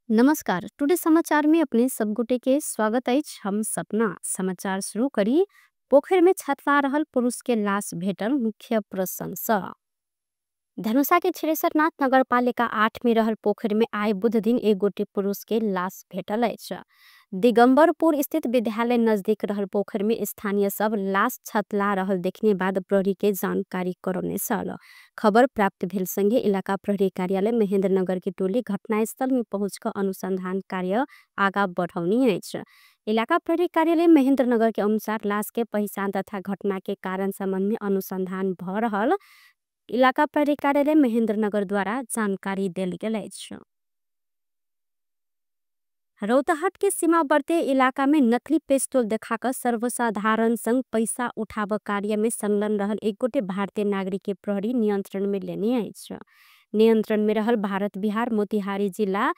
नमस्कार, टुडे समाचार में अपने सब गोटे के स्वागत है। हम सपना समाचार शुरू करी। पोखर में छतला रहल पुरुष के लाश भेटल मुख्य प्रशंसा। धनुषा के छिरेसरनाथ नगरपालिका 8 में रहल पोखर में आए बुध दिन एक गोटे पुरुष के लाश भेटल अछि। दिगंबरपुर स्थित विद्यालय नजदीक रहल पोखर में स्थानीय सब लाश छतला रहल देखने बाद प्रहरी के जानकारी करौने छल। खबर प्राप्त भेल संगे इलाका प्रहरी कार्यालय महेंद्रनगर की टोली घटनास्थल में पहुंचकर अनुसंधान कार्य आगा बढ़ौनी अछि। इलाका प्रहरी कार्यालय महेंद्रनगर के अनुसार लाश के पहचान तथा घटना के कारण संबंध में अनुसंधान भ रहल इलाका प्रहरी कार्यालय महेंद्रनगर द्वारा जानकारी देल गेल अछि। रौतहट के सीमावर्ती इलाका में नकली पिस्तौल देखाकर सर्वसाधारण संग पैसा उठाव कार्य में संलग्न रहल एक गोटे भारतीय नागरिक के प्रहरी नियंत्रण में लेने अछि। नियंत्रण में रहल भारत बिहार मोतिहारी जिला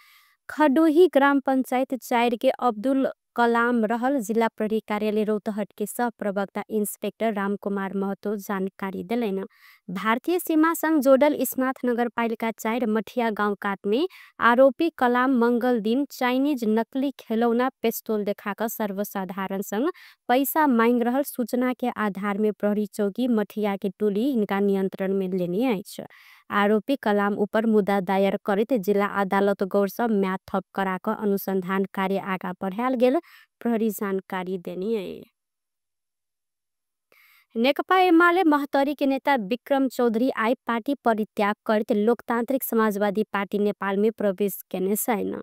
खडोही ग्राम पंचायत 4 के अब्दुल कलाम रहल जिला प्रहरी कार्यालय रौतहट के सह प्रवक्ता इंस्पेक्टर रामकुमार महतो जानकारी देलनि। भारतीय सीमा संग जोडल इसनाथ नगरपालिका 4 मठिया गांव कात में आरोपी कलाम मंगल दिन चाइनीज नकली खेलौना पिस्तौल देखाकर सर्वसाधारण संग पैसा मांग रहल सूचना के आधार में प्रहरी चौकी मठिया के टोली हिनका नियंत्रण में लेने अछि। आरोपी कलाम ऊपर मुद्दा दायर करैत जिला अदालत गौर से म्याद थप कराकर अनुसंधान कार्य आगा बढ़ायल गेल प्रहरी जानकारी देनी है। नेकपा एमाले महतरी के नेता विक्रम चौधरी आई पार्टी परित्याग करते लोकतांत्रिक समाजवादी पार्टी नेपाल में प्रवेश केने छैन।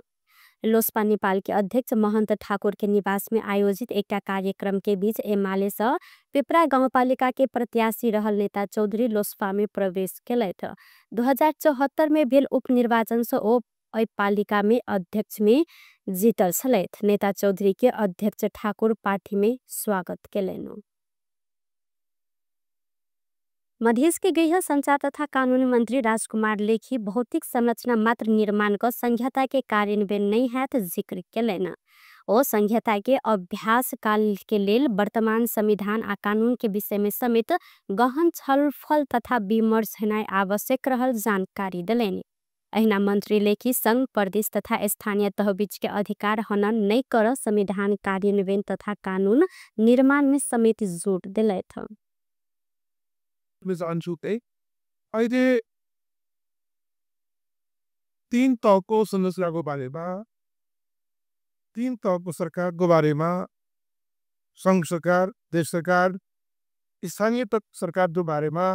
लोसपा नेपाल के अध्यक्ष महंत ठाकुर के निवास में आयोजित एक कार्यक्रम के बीच एमाले से पिपरा गाउँपालिका के प्रत्याशी रहल नेता चौधरी लोसपा में प्रवेश केलथि। 2074 में भेल उपनिर्वाचन से ओ एहि पालिका में अध्यक्ष में जीतल छलथि। नेता चौधरी के अध्यक्ष ठाकुर पार्टी में स्वागत केलनि। मधेश के गृह संचार तथा कानून मंत्री राजकुमार लेखी भौतिक संरचना मात्र निर्माण क संहिता के कार्यान्वयन नहीं हैत जिक्र केलनि। ओ संहिता के अभ्यास काल के लेल वर्तमान संविधान आ कानून के विषय में समेत गहन छलफल तथा विमर्श हेनाइ आवश्यक रहल जानकारी देलनि। एहिना मंत्री लेखी संघ प्रदेश तथा स्थानीय तह बीच के अधिकार हनन नहीं कर संविधान कार्यान्वयन तथा कानून निर्माण में समेत जोड़ देलथि। अहिले तीन तहको संरचनाको बारेमा, तीन तहको सरकारको बारेमा, संघ सरकार, देश सरकार, स्थानीय सरकारको बारेमा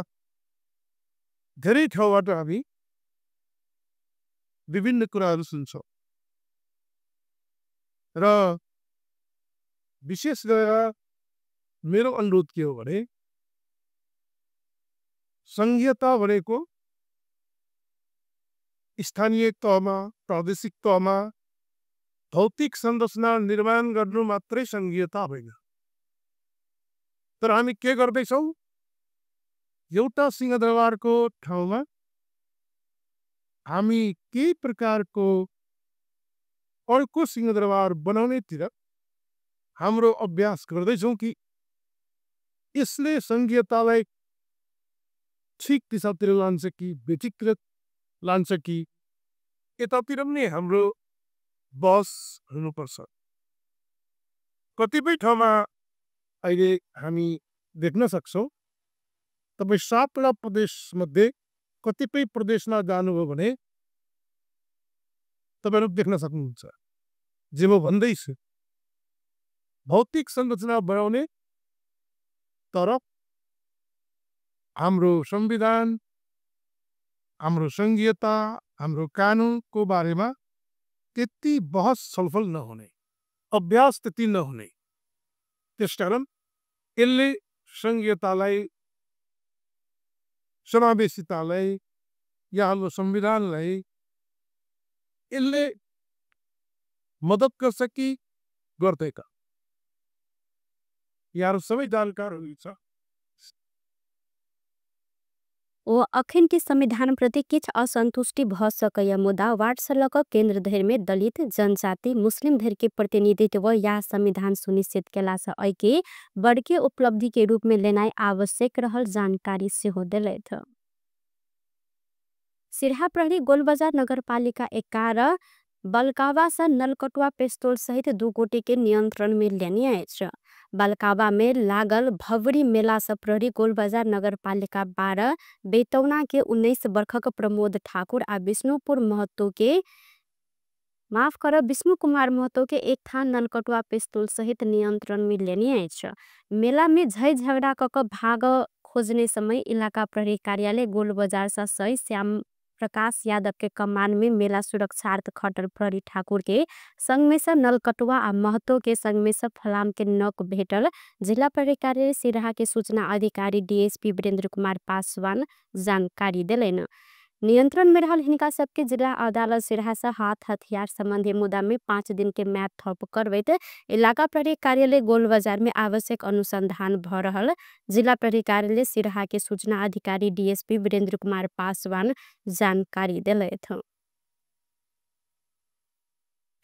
धेरै ठाउँबाट हामी विभिन्न कुराहरू सुन्छौँ र विशेष गरेर मेरो अनुरोध के हो भने संघीयता भनेको स्थानीय तहमा, प्रादेशिक तहमा भौतिक संरचना निर्माण गर्नु मात्रै संघीयता होइन। तर हामी के गर्दैछौँ, एउटा सिंहदरबारको ठाउँमा हामी केही प्रकारको अर्को सिंहदरबार बनाउनेतिर हाम्रो अभ्यास गर्दैछौँ कि यसले संघीयतालाई ठिक दिशातिर लान्छ कि व्यतिकृत लान्छ कि, यतातिर पनि हाम्रो बस हुनुपर्छ। कतिपय ठाउँमा अहिले हामी देख्न सक्छौँ, तपाई 7वटा प्रदेशमध्ये कतिपय प्रदेशमा जानुभयो भने तपाईहरू देख्न सक्नुहुन्छ। जे म भन्दैछु, भौतिक संरचना बनाउने तर हाम्रो संविधान, हाम्रो संघीयता, हाम्रो कानुनको बारेमा त्यति बहस छलफल नहुने, अभ्यास त्यति नहुने। त्यसकारण यसले संघीयतालाई, समावेशितालाई या हाम्रो संविधानलाई यसले मद्दत गर्छ कि गर्दैन, यहाँहरू सबै जानकार हुनुहुन्छ। ओ अखिन के संविधान प्रति किछ असंतुष्टि भ सकैया, मुदा वार्ड सँ लऽ कऽ केंद्र धरि में दलित, जनजाति, मुस्लिम धरि के प्रतिनिधित्व या संविधान सुनिश्चित केला सँ अइ के बड़के उपलब्धि के रूप में लेनाइ आवश्यक रहल जानकारी सेहो देलथि। सिरहा प्रहरी गोलबजार नगरपालिका 11 बलकावा से नलकटुआ पेस्तोल सहित 2 गोटे के नियंत्रण में लेने अछि। बलकावा में लागल भवरी मेला से प्रहरी गोलबजार नगरपालिका 12 बेतौना के 19 वर्षक प्रमोद ठाकुर आ विष्णुपुर महतो के माफ कर विष्णु कुमार महतो के एक थान नलकटुआ पिस्तौल सहित नियंत्रण में लेने अछि। मेला में झै झगड़ा क भाग खोजने समय इलाका प्रहरी कार्यालय गोलबजार सा सही श्याम प्रकाश यादव के कमान में मेला सुरक्षार्थ खटल प्रहरी ठाकुर के संग में से नलकटुआ आ महतो के संग में से फलाम के नक भेटल जिला प्रहरी कार्यालय सिरहा के सूचना अधिकारी डीएसपी वीरेंद्र कुमार पासवान जानकारी देलेन। नियंत्रण में रहल हिनका सबके जिला अदालत सिरहा से हाथ हथियार संबंधी मुद्दा में 5 दिन के म्याद थप करबैत इलाका प्रहरी कार्यालय गोलबजार में आवश्यक अनुसंधान भ रहल जिला प्रहरी कार्यालय सिरहा के सूचना अधिकारी डीएसपी वीरेंद्र कुमार पासवान जानकारी देलथि।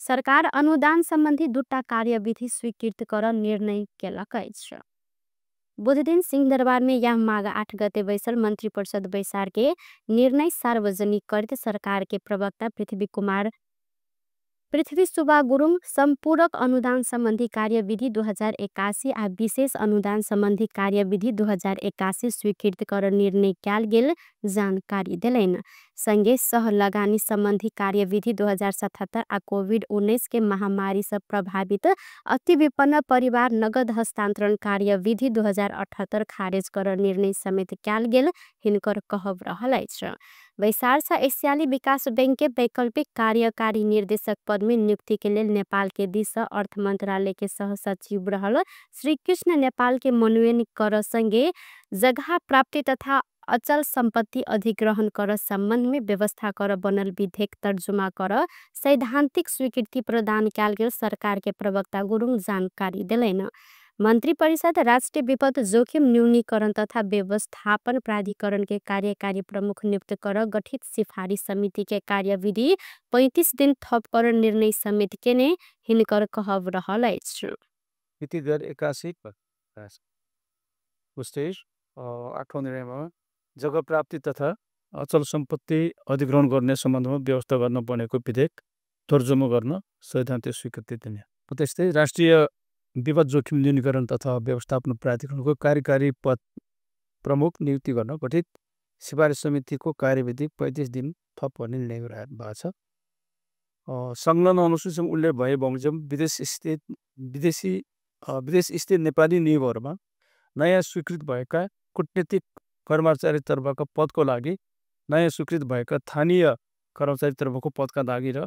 सरकार अनुदान संबंधी 2टा कार्यविधि स्वीकृत कर निर्णय केलक अछि। बुधदिन सिंहदरबार में यह माघ 8 गते बैसल मंत्री परिषद बैसार के निर्णय सार्वजनिक करते सरकार के प्रवक्ता पृथ्वी सुबा गुरुङ संपूरक अनुदान संबंधी कार्यविधि 2081 आ विशेष अनुदान संबंधी कार्यविधि 2081 स्वीकृत कर निर्णय कयल गेल जानकारी देलनि। संगे सह लगानी संबंधी कार्यविधि 2077 आ कोविड-19 के महामारी से प्रभावित अति विपन्न परिवार नगद हस्तांतरण कार्यविधि 2078 खारिज कर निर्णय समेत कयल गेल हिनकर कहब रहल अछि। बैसार से एशियाली विकास बैंक के वैकल्पिक कार्यकारी निर्देशक पद में नियुक्ति के लेल नेपाल के दिस अर्थ मंत्रालय के सह सचिव रहल श्री कृष्ण नेपाल के मनोनयन कर संगे जगह प्राप्ति तथा अचल संपत्ति अधिग्रहण कर संबंध में व्यवस्था कर बनल विधेयक तर्जुमा कर सैद्धांतिक स्वीकृति प्रदान कयल गेल सरकार के प्रवक्ता गुरुङ जानकारी देलनि। मंत्री परिषद राष्ट्रीय विपद जोखिम न्यूनीकरण तथा व्यवस्थापन प्राधिकरण के कार्यकारी प्रमुख नियुक्त कर गठित सिफारिश समिति के कार्यविधि 35 दिन थप कर निर्णय समेत केने हिनकर कहब रहल अछि। मिति 2081 उस्तेज, आठौं निर्णयमा जग्गा प्राप्ति तथा अचल सम्पत्ति अधिग्रहण गर्ने सम्बन्धमा व्यवस्था गर्न बनेको विधेयक तर्जुमा गर्न सैद्धान्तिक स्वीकृति दिने। त्यस्तै राष्ट्रिय विपद जोखिम न्यूनीकरण तथा व्यवस्थापन प्राधिकरणको कार्यकारी पद प्रमुख नियुक्ति गर्न गठित सिफारिस समितिको कार्यविधि 35 दिन थप गर्ने निर्णय भएको छ। संलग्न अनुसूचीमा उल्लेख भए बमोजिम विदेश स्थित नेपाली नियोगहरूमा नयाँ स्वीकृत भएका कूटनीतिक कर्मचारीतर्फका पदको लागि, नयाँ स्वीकृत भएका स्थानीय कर्मचारीतर्फको पदका लागि र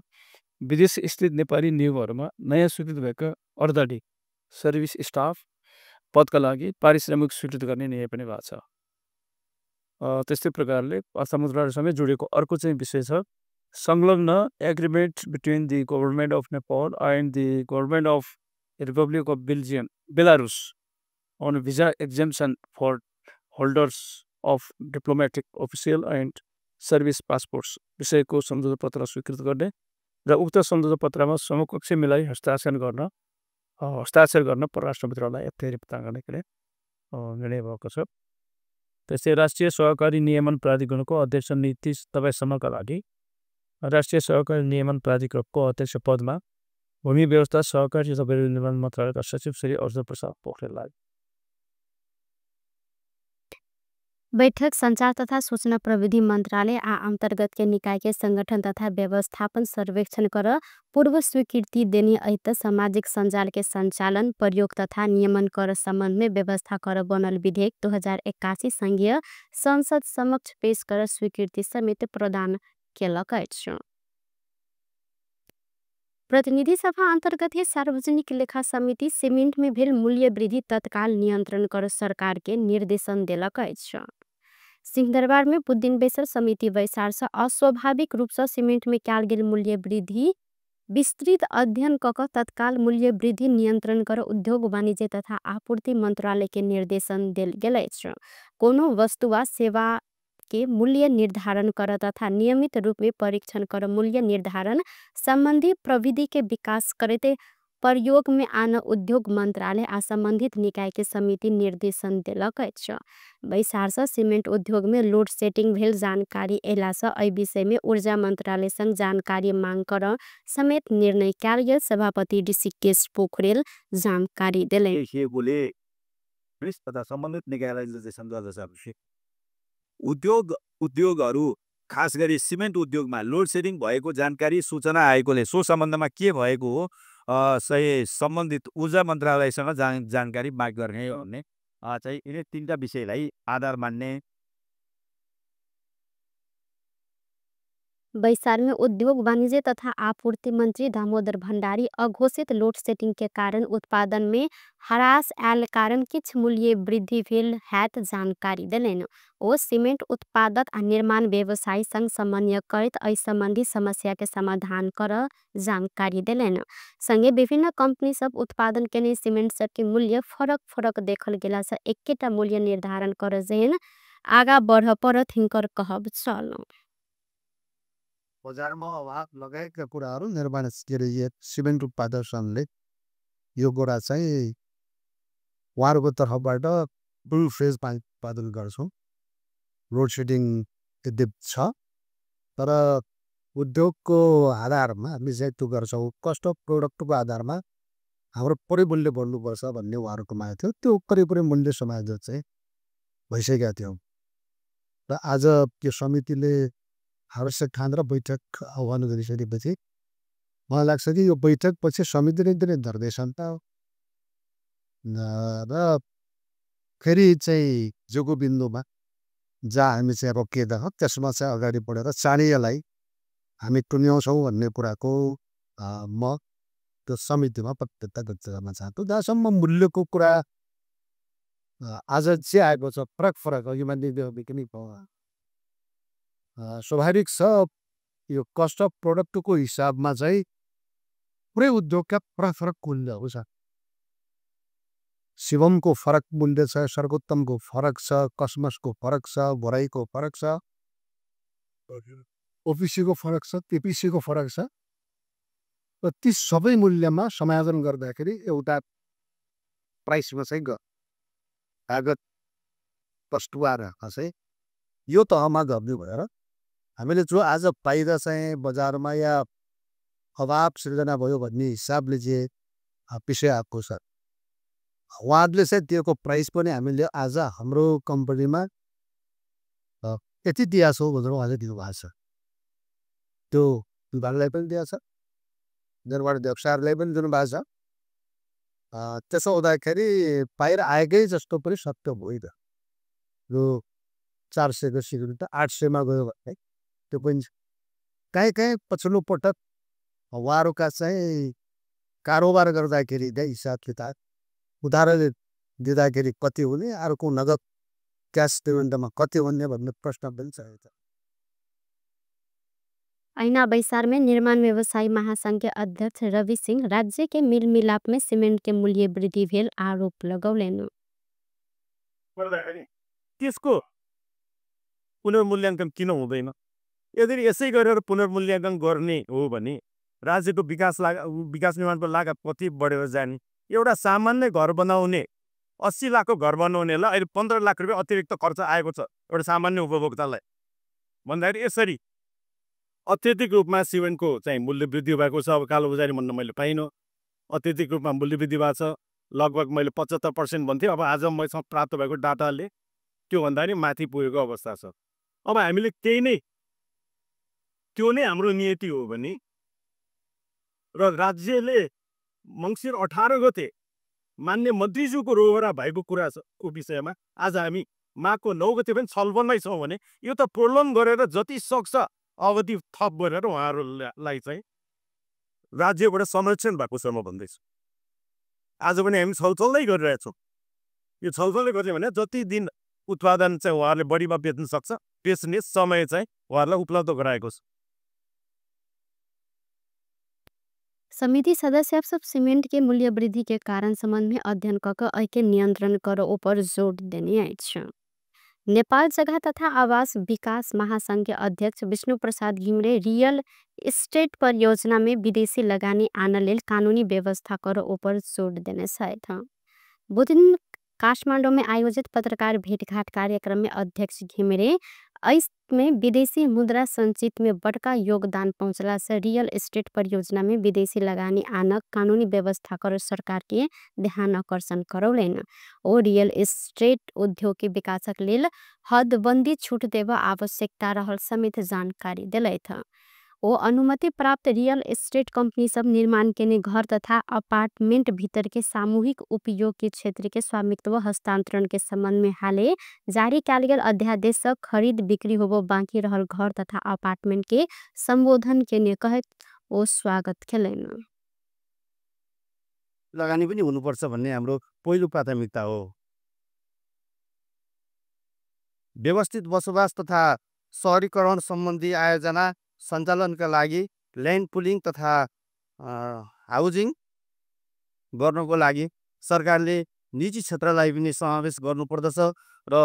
विदेश स्थित नेपाली नियोगहरूमा नयाँ स्वीकृत भएका अर्दली सर्भिस स्टाफ पदका लागि पारिश्रमिक स्वीकृत गर्ने निर्णय पनि भएको छ। त्यस्तै प्रकारले अर्थ मन्त्रालयसँगै जोडिएको अर्को चाहिँ विषय छ संलग्न agreement between the government of Nepal and the government of republic of Belarus on visa exemption for holders of diplomatic official and service passports विषयको सम्झौता पत्र स्वीकृत गर्ने र उक्त सम्झौता पत्रमा समकक्ष मिलाई हस्ताक्षर गर्न परराष्ट्र मन्त्रालयलाई अख्तियारी प्रदान गर्ने निर्णय भएको छ। त्यस्तै राष्ट्रिय सहकारी नियमन प्राधिकरणको अध्यक्ष नियुक्ति तपाईँसम्मका लागि राष्ट्रिय सहकारी नियमन प्राधिकरणको अध्यक्ष पदमा भूमि व्यवस्था सहकारी तथा निर्माण मन्त्रालयका सचिव श्री अर्जुन प्रसाद पोखरेललाई। बैठक संचार तथा सूचना प्रविधि मन्त्रालय आ अन्तर्गत के निकाय के संगठन तथा व्यवस्थापन सर्वेक्षण कर पूर्व स्वीकृति देने अहित सामाजिक सञ्जाल के सञ्चालन प्रयोग तथा नियमन कर सम्बन्ध में व्यवस्था कर बनल विधेयक 2081 संघीय संसद समक्ष पेश कर स्वीकृति समेत प्रदान केलक अछि। प्रतिनिधि सभा अन्तर्गत सार्वजनिक लेखा समिति सिमेन्ट में भेल मूल्य वृद्धि तत्काल नियंत्रण कर सरकार के निर्देशन देलक अछि। सिंहदरबार में बुधदिन बैसल समिति बैसार से अस्वाभाविक रूप से सिमेन्ट में कयल गेल मूल्य वृद्धि विस्तृत अध्ययन क क तत्काल मूल्य वृद्धि नियंत्रण कर उद्योग वाणिज्य तथा आपूर्ति मंत्रालय के निर्देशन देल गेल अछि। कोनो वस्तु वा सेवा के मूल्य निर्धारण कर तथा नियमित रूप में परीक्षण कर मूल्य निर्धारण संबंधी प्रविधि के विकास करते प्रयोगमे आन उद्योग मन्त्रालय आ सम्बन्धित निकायके समिति निर्देशन देलक अछि। बैसारसँ सिमेन्ट उद्योगमे लोड सेटिङ भेल जानकारी एलासँ एहि विषयमे ऊर्जा मन्त्रालयसँग जानकारी मांग कर समेत निर्णय कयल गेल सभापति ऋषिकेश पोखरेल जानकारी देलनि। तथा सम्बन्धित निकायलाई निर्देशन गर्दछ। उद्योगहरू खास गरी सिमेन्ट उद्योगमा लोड सेडिङ भएको जानकारी सूचना आएकोले सो सम्बन्धमा के भएको हो सही सम्बन्धित ऊर्जा मन्त्रालयसँग जानकारी माग गर्ने भन्ने चाहिँ यिनै तिनवटा विषयलाई आधार मान्ने। बैसार में उद्योग वाणिज्य तथा आपूर्ति मंत्री दामोदर भंडारी अघोषित लोड सेटिंग के कारण उत्पादन में ह्रास आयल कारण किछ मूल्य वृद्धि भेल हैत जानकारी देलनि। ओ सिमेंट उत्पादक आ निर्माण व्यवसायी संग समन्वय करैत एहि संबंधी समस्या के समाधान कर जानकारी देलनि। संगे विभिन्न कंपनी सब उत्पादन केने सिमेंट सब के मूल्य फरक फरक देखल गेला से एकेटा मूल्य निर्धारण कर जेहन आगा बढ़ परत हिनकर कहब छल। बजारमा अभाव लगायतका कुराहरू निर्माण के अरे सिमेन्ट उत्पादक सङ्घले यो कुरा चाहिँ उहाँहरूको तर्फबाट फुल फ्रेज उत्पादन गर्छौँ। लोड सेडिङ यद्यपि छ तर उद्योगको आधारमा हामी चाहिँ त्यो गर्छौँ, कस्ट अफ प्रोडक्टको आधारमा हाम्रो परिमूल्य बढ्नुपर्छ भन्ने उहाँहरूको माग थियो। त्यो करिब करिब मूल्य समायोजन चाहिँ भइसकेको थियो र आज त्यो समितिले आवश्यक ठानेर बैठक आह्वान गरिसकेपछि मलाई लाग्छ कि यो बैठक पछि समितिले दिने निर्देशन त र फेरि चाहिँ जोको बिन्दुमा जहाँ हामी चाहिँ रोकिएका छौँ त्यसमा चाहिँ अगाडि बढेर चाँडै हामी टुङ्ग्याउँछौँ भन्ने कुराको म त्यो समितिमा प्रतिबद्धता व्यक्त गर्न चाहन्छु। जहाँसम्म मूल्यको कुरा आज जे आएको छ फरक फरक अघि मान्य पनि स्वाभाविक छ। यो कस्ट अफ प्रोडक्टको हिसाबमा चाहिँ पुरै उद्योगका फरक फरक मूल्यहरू छ। शिवमको फरक मूल्य छ, सर्वोत्तमको फरक छ, कसमसको फरक छ, गोराईको फरक छ, ओपिसीको फरक छ, केपिसीको फरक छ र ती सबै मूल्यमा समायोजन गर्दाखेरि एउटा प्राइसमा चाहिँ कागज वस्तुआर चाहिँ यो तहमा गर्ने भएर हामीले जो आज बाहिर चाहिँ बजारमा या अभाव सिर्जना भयो भन्ने हिसाबले जे विषय आएको छ उहाँहरूले चाहिँ दिएको प्राइस पनि हामीले आज हाम्रो कम्पनीमा यति दिएको छौँ भनेर उहाँले दिनुभएको छ। त्यो विभागलाई पनि दिएको छ, निर्माण व्यवसायहरूलाई पनि दिनुभएको छ। त्यसो हुँदाखेरि बाहिर आएकै जस्तो पनि सत्य होइन। यो 400को सिक्युरिटी त 800मा गयो भने त्यो पनि काहीँ काहीँ पछिल्लो पटक उहाँहरूका चाहिँ कारोबार गर्दाखेरि चाहिँ हिसाब किताब उधारो दिँदाखेरि कति हुने, अर्को नगद क्यास पेमेन्टमा कति हुने भन्ने प्रश्न पनि छ। ऐना बैसार में निर्माण व्यवसायी महासंघ के अध्यक्ष रवि सिंह राज्य के मिलमिलाप में सीमेंट के मूल्य वृद्धि भेल आरोप लगौलनि। त्यसको पुनर्मूल्याङ्कन किन हुँदैन? यदि यसै गरेर पुनर्मूल्याङ्कन गर्ने हो भने राज्यको विकास निर्माणको लागत कति बढेर जाने? एउटा सामान्य घर बनाउने 80 लाखको घर बनाउनेलाई अहिले 15 लाख रुपियाँ अतिरिक्त खर्च आएको छ एउटा सामान्य उपभोक्तालाई। भन्दाखेरि यसरी अत्यधिक रूपमा सिमेन्टको चाहिँ मूल्य वृद्धि भएको छ। अब कालोबजारी भन्न मैले पाइनँ, अत्यधिक रूपमा मूल्य वृद्धि भएको छ। लगभग मैले 75% भन्थेँ, अब आज मसँग प्राप्त भएको डाटाले त्योभन्दा पनि माथि पुगेको अवस्था छ। अब हामीले त्यही नै त्यो नै हाम्रो नियति हो भने र राज्यले मङ्सिर 18 गते मान्य मन्त्रीज्यूको रोगरा भएको कुरा को विषयमा आज हामी माघको 9 गते पनि छलफलमै छौँ भने यो त प्रोलङ गरेर जति सक्छ अवधि थप गरेर उहाँहरूलाई चाहिँ राज्यबाट संरक्षण भएको छ म भन्दैछु। आज पनि हामी छलफलै गरिरहेछौँ। यो छलफलै गर्ने भने जति दिन उत्पादन चाहिँ उहाँहरूले बढीमा बेच्न सक्छ बेच्ने समय चाहिँ उहाँहरूलाई उपलब्ध गराएको छ। समिति सदस्य सब सीमेंट के मूल्य वृद्धि के कारण संबंध में अध्ययन क के नियंत्रण कर ऊपर जोड़ देने अछि। नेपाल जग्गा तथा आवास विकास महासंघ के अध्यक्ष विष्णु प्रसाद घिमिरे रियल स्टेट परियोजना में विदेशी लगानी आन लेल कानूनी व्यवस्था कर ऊपर जोड़ देने छथि। बुधदिन काठमाडौँ में आयोजित पत्रकार भेटघाट कार्यक्रम में अध्यक्ष घिमिरे में विदेशी मुद्रा संचित में बड़का योगदान पहुँचला से रियल एस्टेट परियोजना में विदेशी लगानी आनक कानूनी व्यवस्था कर सरकार के ध्यान आकर्षण करौलनि। ओ रियल एस्टेट उद्योग के विकासक लेल हदबंदी छूट देवा आवश्यकता रहल समेत जानकारी दिलैथ। ओ अनुमति प्राप्त रियल एस्टेट कंपनी सब निर्माण केने घर तथा अपार्टमेंट भीतर के सामूहिक उपयोग के क्षेत्र के स्वामित्व हस्तांतरण के संबंध में हाले जारी कयल गेल अध्यादेश से खरीद बिक्री होबो बाकी रहल घर तथा अपार्टमेंट के संबोधन केने कहैत ओ स्वागत केलनि। लगानी पनि हुनुपर्छ भन्ने हाम्रो पहिलो प्राथमिकता हो। व्यवस्थित बसोबास तथा सहरीकरण सम्बन्धी आयोजना सञ्चालनका लागि ल्यान्ड पुलिङ तथा हाउसिङ गर्नको लागि सरकारले निजी क्षेत्रलाई पनि समावेश गर्नुपर्दछ र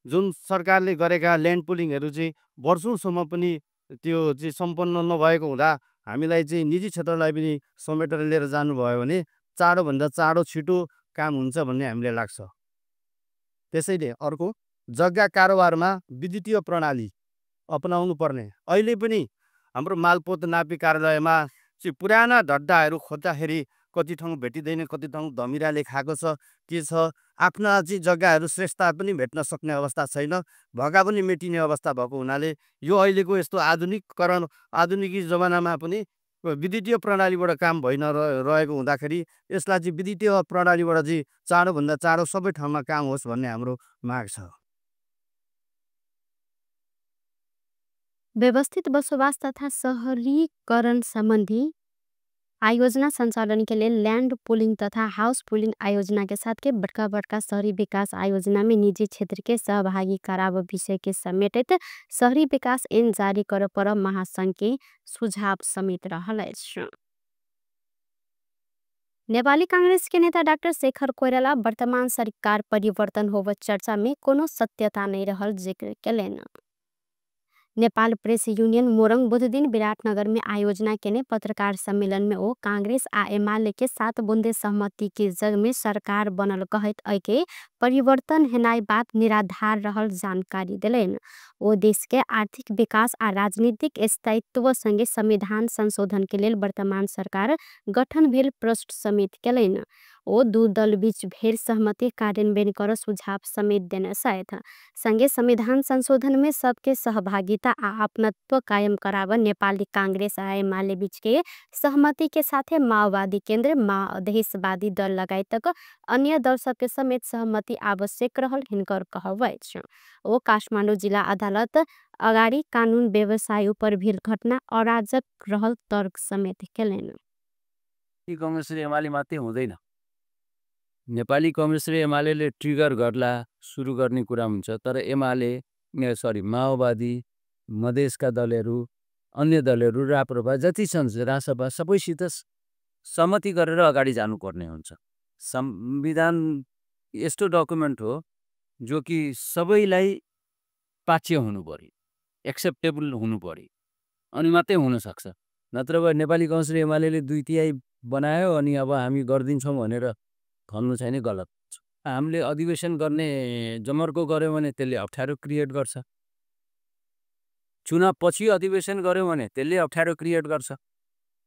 जुन सरकारले गरेका ल्यान्ड पुलिङहरू चाहिँ वर्षौँसम्म पनि त्यो चाहिँ सम्पन्न नभएको हुँदा हामीलाई चाहिँ निजी क्षेत्रलाई पनि समेटेर लिएर जानुभयो भने चाँडोभन्दा चाँडो छिटो काम हुन्छ भन्ने हामीलाई लाग्छ। त्यसैले अर्को जग्गा कारोबारमा विद्युतीय प्रणाली अपनाउनु पर्ने। अहिले पनि हाम्रो मालपोत नापी कार्यालयमा चाहिँ पुराना ढड्डाहरू खोज्दाखेरि कति ठाउँ भेटिँदैन, कति ठाउँ धमिराले खाएको छ, के छ, आफ्ना चाहिँ जग्गाहरू श्रेष्ठता पनि भेट्न सक्ने अवस्था छैन, भएका पनि मेटिने अवस्था भएको हुनाले यो अहिलेको यस्तो आधुनिकरण आधुनिकी जमानामा पनि विद्युतीय प्रणालीबाट काम भइ नरहेको हुँदाखेरि यसलाई चाहिँ विद्युतीय प्रणालीबाट चाहिँ चाँडोभन्दा चाँडो सबै ठाउँमा काम होस् भन्ने हाम्रो माग छ। व्यवस्थित बसोबास तथा शहरीकरण सम्बन्धी आयोजना संचालन के लिए लैंड पुलिंग तथा हाउस पुलिंग आयोजना के साथ के बड़का बड़का शहरी विकास आयोजना में निजी क्षेत्र के सहभागी कराव विषय के समेटित शहरी विकास ऐन जारी कर पर महासंघ के सुझाव समेत रहल अछि। नेपाली कांग्रेस के नेता डाक्टर शेखर कोइराला वर्तमान सरकार परिवर्तन होव चर्चा में कोनो सत्यता नहीं रहल जिक्र केलनि। नेपाल प्रेस यूनियन मोरंग बुधदिन विराटनगर में आयोजना केने पत्रकार सम्मेलन में ओ कांग्रेस आ एमाले के 7 बुंदे सहमति के जग में सरकार बनल कहैत अके परिवर्तन हेनाई बात निराधार रहल जानकारी देलनि। ओ देश के आर्थिक विकास आ राजनीतिक स्थायित्व संगे संविधान संशोधन के लेल वर्तमान सरकार गठन भेल प्रश्न समेत केलनि। ओ दू दल बीच भेल सहमति कार्यान्वयन कर सुझाव समेत देने छथि। संगे संविधान संशोधन में सबके सहभागिता आ अपनत्व कायम कराव नेपाली कांग्रेस आ एमाले बीच के सहमति के साथे माओवादी केन्द्र मधेशवादी दल लगायतक अन्य दल सबके समेत सहमति आवश्यक रहल हिनकर कहब अछि। ओ काठमाडौँ जिल्ला अदालत अगाडि कानून व्यवसाय उपर भेल घटना अराजक रहल तर्क समेत केलनि। कांग्रेस र एमाले मात्रै हुँदैन, नेपाली कांग्रेस र एमाले ट्रिगर गर्ला सुरु गर्ने कुरा हुन्छ, तर एमाले सरी माओवादी मधेसका दलहरू अन्य दलहरू राप्रपा जति छन् रासपा सबैसित सहमति गरेर अगाडि जानुपर्ने हुन्छ। संविधान यस्तो डकुमेन्ट हो जो कि सबैलाई पाच्य हुनु पर्यो, एक्सेप्टेबल हुनु पर्यो अनि मात्रै हुनसक्छ। नत्र भए नेपाली कांग्रेस र एमाले 2/3 बनायो अनि अब हामी गरिदिन्छौँ भनेर भन्नु चाहिँ नि गलत हुन्छ। हामीले अधिवेशन गर्ने जमर्को गऱ्यौँ भने त्यसले अप्ठ्यारो क्रिएट गर्छ, चुनाव पछि अधिवेशन गऱ्यौँ भने त्यसले अप्ठ्यारो क्रिएट गर्छ।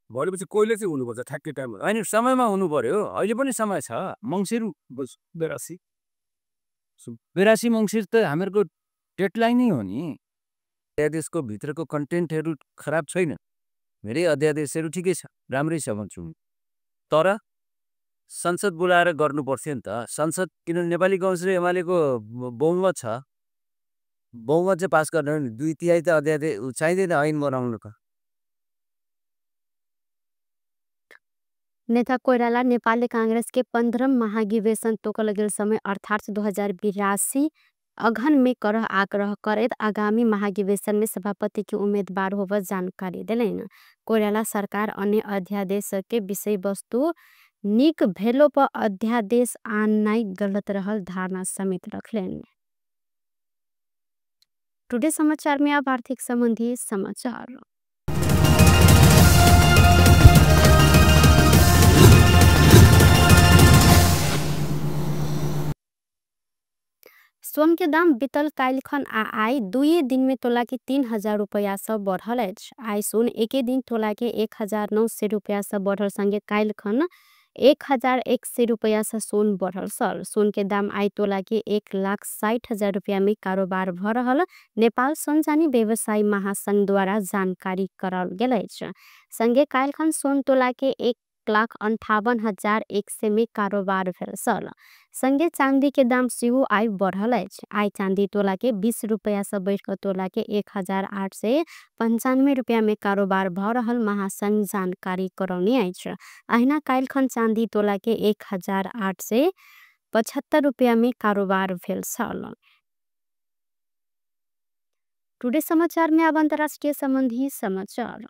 भनेपछि कहिले चाहिँ हुनुपर्छ ठ्याक्कै टाइममा? होइन, समयमा हुनु पर्यो, अहिले पनि समय छ। मङ्सिर 82 मङ्सिर त हामीहरूको डेडलाइन नै हो नि। अध्यादेशको भित्रको कन्टेन्टहरू खराब छैन, धेरै अध्यादेशहरू ठिकै छ, राम्रै छ भन्छु, तर संसद बोलाएर गर्नु पर्थ्यो नि त। संसद किनभने नेपाली कांग्रेस र एमालेको बहुमत छ, बहुमत चाहिँ पास गर्न नि 2/3 त अध्यादेश चाहिँदैन ऐन बनाउनु त। नेता कोइराला नेपाली कांग्रेस के 15 महाधिवेशन तोकल गेल समय अर्थात 2082 अघन में करह आग्रह करैत आगामी महाधिवेशन में सभापति के उम्मीदवार होब जानकारी देलनि। कोइराला सरकार अन्य अध्यादेश के विषय वस्तु निक भेलो पर अध्यादेश आननाइ गलत रहल धारणा समेत रखलनि। टुडे समाचार में अब आर्थिक संबंधी समाचार। सोन के दाम बीतल काल्हिखन आ आइ दुई दिन में तोला के 3000 रुपया से बढ़ल अछि। आइ सोन एके दिन तोला के 1900 रुपया से बढ़ल संगे काल्हिखन 1100 रुपया से सोन बढ़ल छल। सोन के दाम आइ तोला के 1,60,000 रुपया में कारोबार भ रहल नेपाल सञ्चानी व्यवसायी महासंघ द्वारा जानकारी कराओल गेल अछि। संगे काल्हिखन सोन तोला के 1,58,100 में कारोबार भेल छल। संगे चांदी के दाम सेहो आइ बढ़ल अछि। आइ चांदी तोला के 20 रुपया से बढ़ के तोला के 1895 रुपया में कारोबार भ रहल महासंघ जानकारी करौने अछि। अहिना काल्हिखन चांदी तोला के 1875 रुपया में कारोबार भेल छल। टुडे समाचार में अब अंतर्राष्ट्रीय संबंधी समाचार।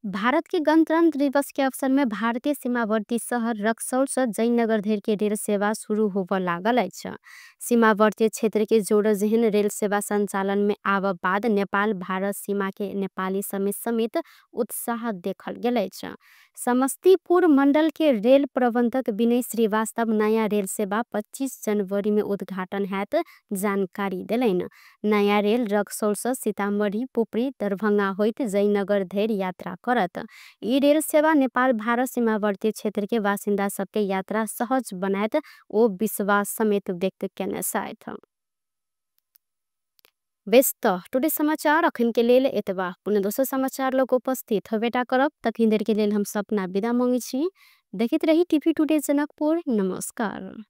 भारत के गणतंत्र दिवस के अवसर में भारतीय सीमावर्ती शहर रक्सौल से जयनगर धरि के रेल सेवा शुरू होबय लागल अछि। सीमावर्ती क्षेत्र के जोड़ जेहन रेल सेवा संचालन में आब बाद नेपाल भारत सीमा के नेपाली समेत समेत उत्साह देखल गेल अछि। समस्तीपुर मंडल के रेल प्रबंधक विनय श्रीवास्तव नया रेल सेवा 25 जनवरी में उद्घाटन हैत जानकारी देलनि। नया रेल रक्सौल से सीतामढ़ी, पुपरी, दरभंगा होइत जयनगर धरि यात्रा करत। ई रेल सेवा नेपाल भारत सीमावर्ती क्षेत्र के बासिन्दा सबके यात्रा सहज बनायत ओ विश्वास समेत व्यक्त केने छथि। बेस त टुडे समाचार अखन के लेल एतबा। पुनः दोसर समाचार लग उपस्थित होबेटा करब, तखन देर के लेल हम सपना विदा मांगै छी। देखैत रही टीवी टुडे जनकपुर। नमस्कार।